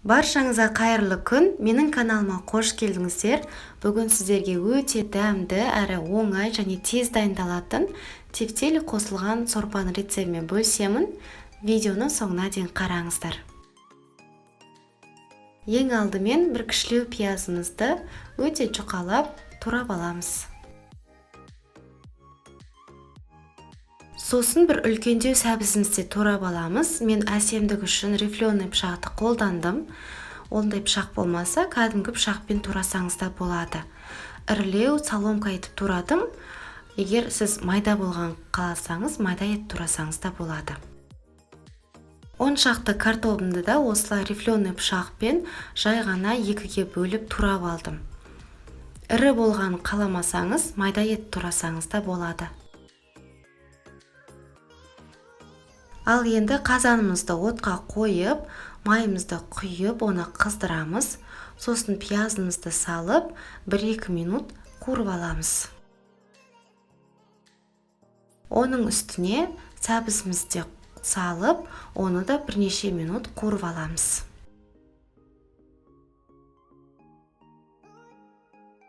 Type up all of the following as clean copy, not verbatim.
Баршаңызға қайырлы күн. Менің каналыма қош келдіңіздер. Бүгін сіздерге өте дәмді әрі оңай және тез дайындалатын тефтели қосылған сорпаның рецептімен бөлісемін. Видеоның соңына дейін қараңыздар. Ең алдымен бір кішілеу пиязымызды өте жұқалап турап аламыз. Сосын бір үлкендеу сәбізімізді турап аламыз. Мен әсемдік үшін рифленый пышақты қолдандым. Ондай пышақ болмаса, кәдімгі пышақпен турасаңыз да болады. Ірілеу соломка етіп турадым. Егер сіз майда болған қаласаңыз, майда етіп турасаңыз да болады. 10 шақты картобымды да осылай рифленый пышақпен жай ғана екіге бөліп турап алдым. Ірі болғанын қаламасаңыз, майда етіп турасаңыз да болады. Ал енді қазанымызды отқа қойып, майымызды құйып, оны қыздырамыз. Сосын пиязымызды салып, 1-2 минут қуырып аламыз. Оның үстіне сәбізімізді салып, оны да бірнеше минут қуырып аламыз.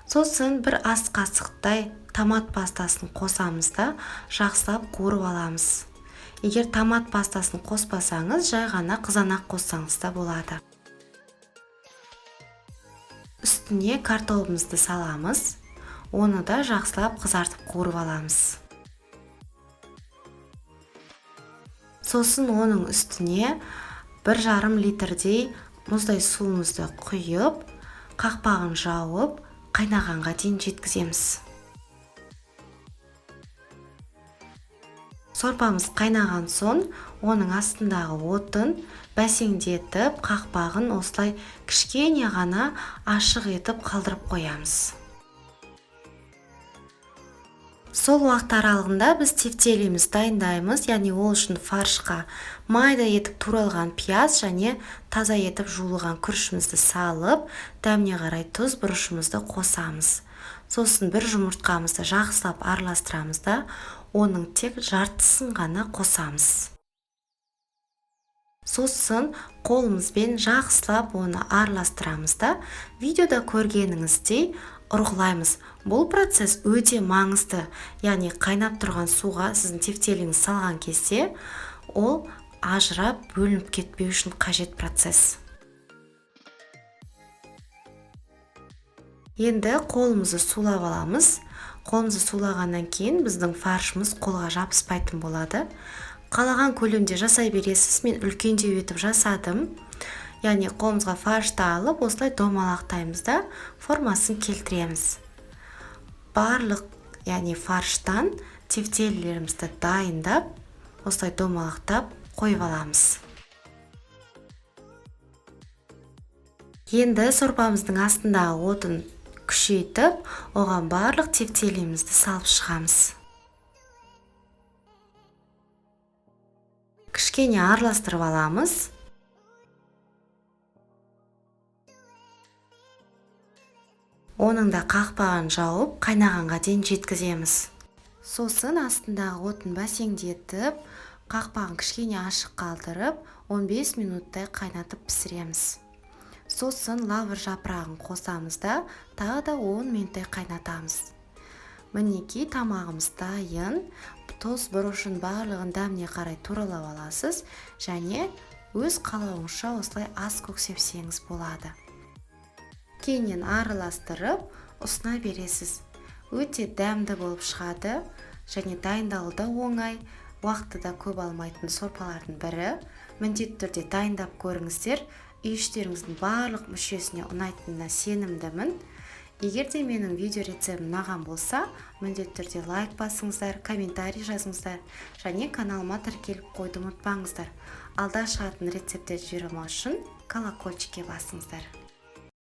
Сосын бір ас қасықтай томат пастасын қосамыз да, жақсылап қуырып аламыз. Егер томат пастасын қоспасаңыз, жай ғана қызанақ қоссаңыз да болады. Үстіне картобымызды саламыз. Оны да жақсылап қызартып қуырып аламыз. Сосын оның үстіне 1,5 литрдей мұздай суымызды құйып, қақпағын жауып, қайнағанға дейін жеткіземіз. Сорпамыз қайнаған соң, оның астындағы отын бәсеңдетіп, қақпағын осылай кішкене ғана ашық етіп қалдырып қоямыз. Сол уақыт аралығында біз тефтелімізді дайындаймыз, яғни ол үшін фаршқа майда етіп туралған пияз және таза етіп жуылған күрішімізді салып, дәміне қарай тұз бұрышымызды қосамыз. Сосын бір жұмыртқамызды жақсылап араластырамыз да, оның тек жартысын ғана қосамыз. Сосын қолымызбен жақсылап оны араластырамыз да, видеода көргеніңіздей ұрғылаймыз. Бұл процесс өте маңызды, яғни қайнап тұрған суға сіздің тефтеліңіз салған кезде ол ажырап бөлініп кетпеу үшін қажет процесс. Енді қолымызды сулап аламыз. Қолымызды сулағаннан кейін біздің фаршымыз қолға жабыспайтын болады. Қалаған көлемде жасай бересіз. Мен үлкендеу етіп жасадым. Яғни қолымызға фаршты алып, осылай домалақтаймыз да, формасын келтіреміз. Барлық, яғни фарштан тефтелерімізді дайындап, осылай домалақтап қойып аламыз. Енді сорпамыздың астындағы отын күшейтіп, оған барлық тефтелімізді салып шығамыз. Кішкене араластырып аламыз. Оның да қақпағын жауып, қайнағанға дейін жеткіземіз. Сосын астындағы отын бәсеңдетіп, қақпағын кішкене ашық қалдырып, 15 минуттай қайнатып пісіреміз. Сосын лавр жапырағын қосамыз да, тағы да 10 минуттай қайнатамыз. Мінекей тамағымыз дайын. Тұз бұрышын барлығын дәміне қарай туралап аласыз және өз қалауыңызша осылай ас көксепсеңіз болады. Кейіннен араластырып ұсына бересіз. Өте дәмді болып шығады және дайындалу да оңай, уақытты да көп алмайтын сорпалардың бірі. Міндетті түрде дайындап көріңіздер. Үй іштеріңіздің барлық мүшесіне ұнайтынына сенімдімін. Егер де менің видео рецептім ұнаған болса, міндетті түрде лайк басыңыздар, комментарий жазыңыздар және каналыма тіркеліп қоюды ұмытпаңыздар. Алда шығатын рецепттерді жібермеу үшін колокольчикке басыңыздар.